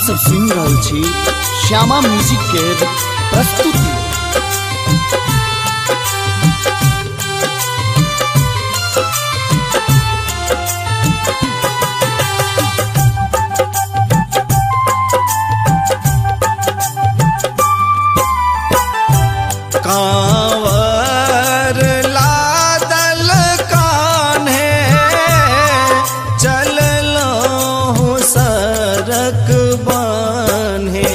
सब सुनि रहल छी श्यामा म्यूजिक के प्रस्तुति। कांवर लादल कान्हे चललो सरक बान्हे।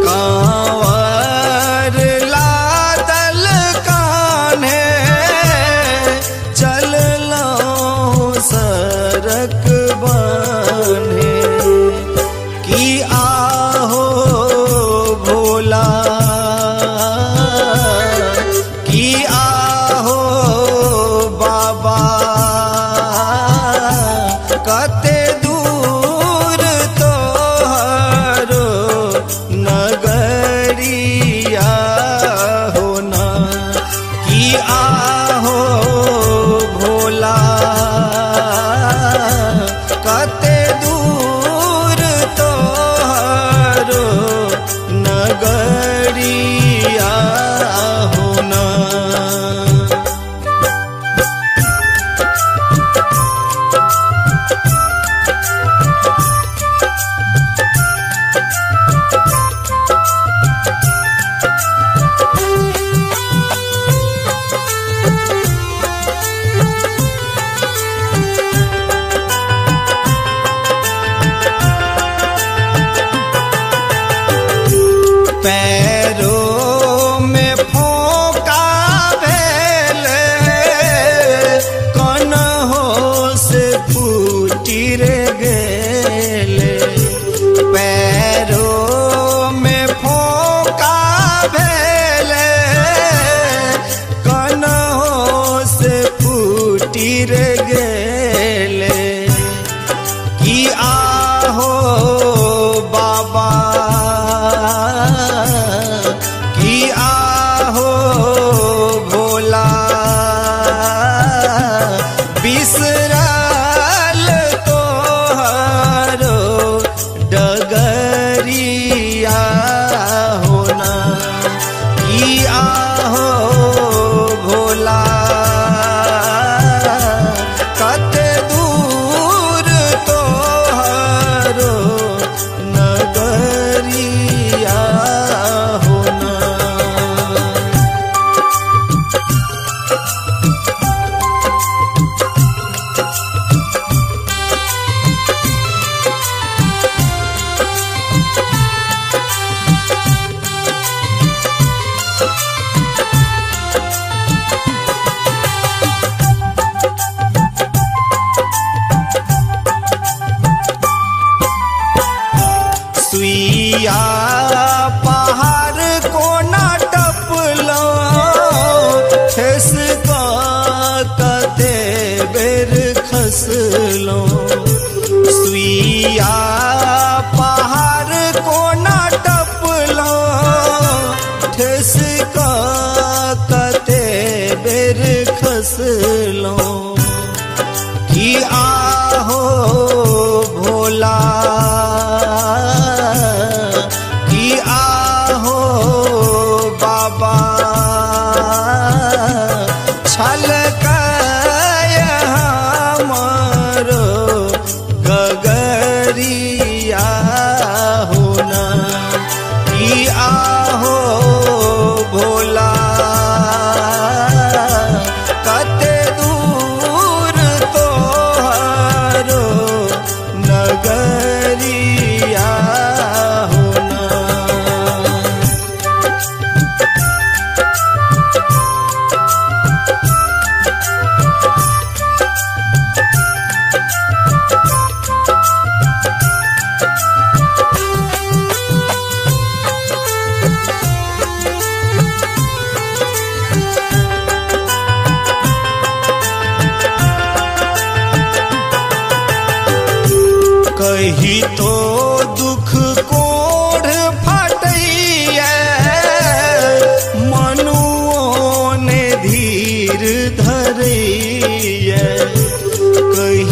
कांवर लादल कान्हे चललो सरक बान्हे। की आहो भोला, की आहो बाबा, कते दूर तोहरो नगरिया हो ना। की आहो भोला, कते दूर तोहरो नगरिया हो ना। पैरों में फोका भेल, कनहो से फूटी रे गेल। पैरों में फोका भेल, कनहो से फूटी रे गेल। की आहो बाबा, की आहो भोला, बिसरल तोहरो डगरिया हो ना। की आहो भोला, कते दूर तोहरो नगरिया हो ना। सुइया पहाड़ कोना टपलो, ठेस कते बेर खसलो। सुइया पहाड़ कोना टपलो, ठेस कते बेर खसलो। की आहो भोला, की आहो बाबा, छलकय हमरो गगरिया हो ना। की आहो भोला, कते दूर तोहरो नगरिया हो ना। कही तो दुख कोढ़ फटैया, मनुओं ने धीर धरैया। कही